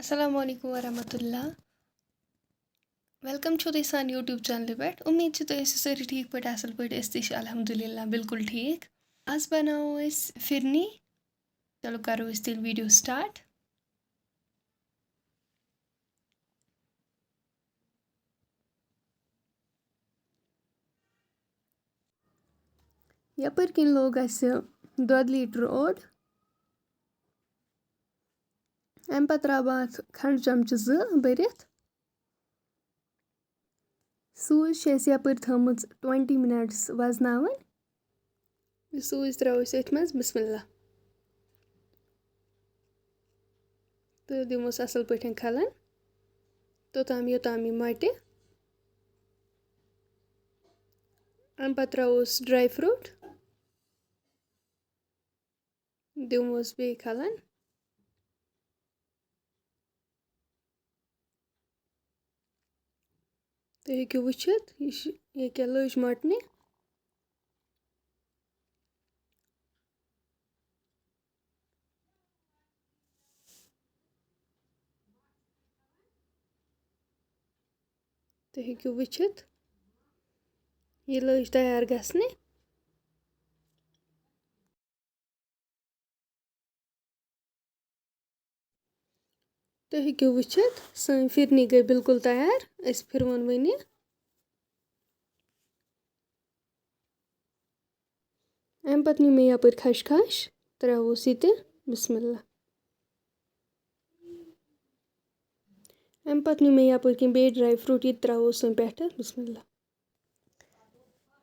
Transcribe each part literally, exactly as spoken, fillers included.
السلام علیکم ورحمۃ اللہ۔ ویلکم چھُو تُہۍ سانہِ YouTube چینلہِ پٮ۪ٹھ۔ اُمید چھِ تُہۍ ٲسِو سٲری ٹھیٖک پٲٹھۍ، اَصٕل پٲٹھۍ۔ أسۍ تہِ چھِ الحمدللہ بِلکُل ٹھیٖک۔ آز بَناوو أسۍ فِرنی۔ چلو کَرو أسۍ تیٚلہِ video start۔ یَپٲرۍ کِنۍ لوٚگ اَسہِ دۄد لیٖٹر اوٚڑ۔ اَمہِ پَتہٕ ترٛاوٕ بہٕ اَتھ کھنٛڈٕ چمچہٕ زٕ بٔرِتھ۔ سوٗجۍ چھِ اَسہِ یَپٲرۍ تھٲومٕژ twenty minutes وَزناوٕنۍ۔ یہِ سوٗجۍ ترٛاوو أسۍ أتھۍ منٛز، بسم اللہ۔ تہٕ دِموس اَصٕل پٲٹھۍ کھلَن، توٚتام یوٚتام یہِ مۄٹہِ۔ اَمہِ پَتہٕ ترٛاووس dry fruit، دِموس بیٚیہِ کھلَن۔ تُہۍ ہیٚکِو وٕچھِتھ، یہِ چھِ ییٚکیٛاہ لٔج مۄٹنہِ۔ تُہۍ ہیٚکِو وٕچھِتھ، یہِ لٔج تیار گژھنہِ۔ تُہۍ ہیٚکِو وٕچھِتھ، سٲنۍ فِرنی گٔے بِلکُل تیار۔ أسۍ پھِروُن وۄنۍ یہِ۔ اَمہِ پَتہٕ نیوٗ مےٚ یَپٲرۍ خَش خَش، ترٛاووس یہِ تہِ، بسم اللہ۔ اَمہِ پَتہٕ نیوٗ مےٚ یَپٲرۍ کِنۍ بیٚیہِ dry fruit، یہِ تہِ ترٛاووس وۄنۍ پٮ۪ٹھٕ، بسم اللہ۔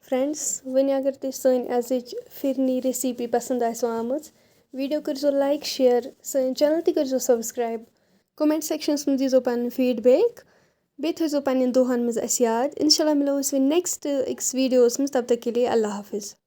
Friends، وۄنۍ اگر تۄہہِ سٲنۍ أزِچ فِرنی recipe پسنٛد آسِوٕ آمٕژ، video کٔرۍزیو like، share، سٲنۍ channel تہِ کٔرۍزیو subscribe، comment sectionس منٛز دیٖزیو پنٕنۍ feedback، بیٚیہِ تھٲیزیو پنٕنٮ۪ن دوہن منٛز اَسہِ یاد۔ انشاءاللہ مِلو أسۍ وۄنۍ next أکِس videoس منٛز، تب تک کے لیے اللہ حافظ۔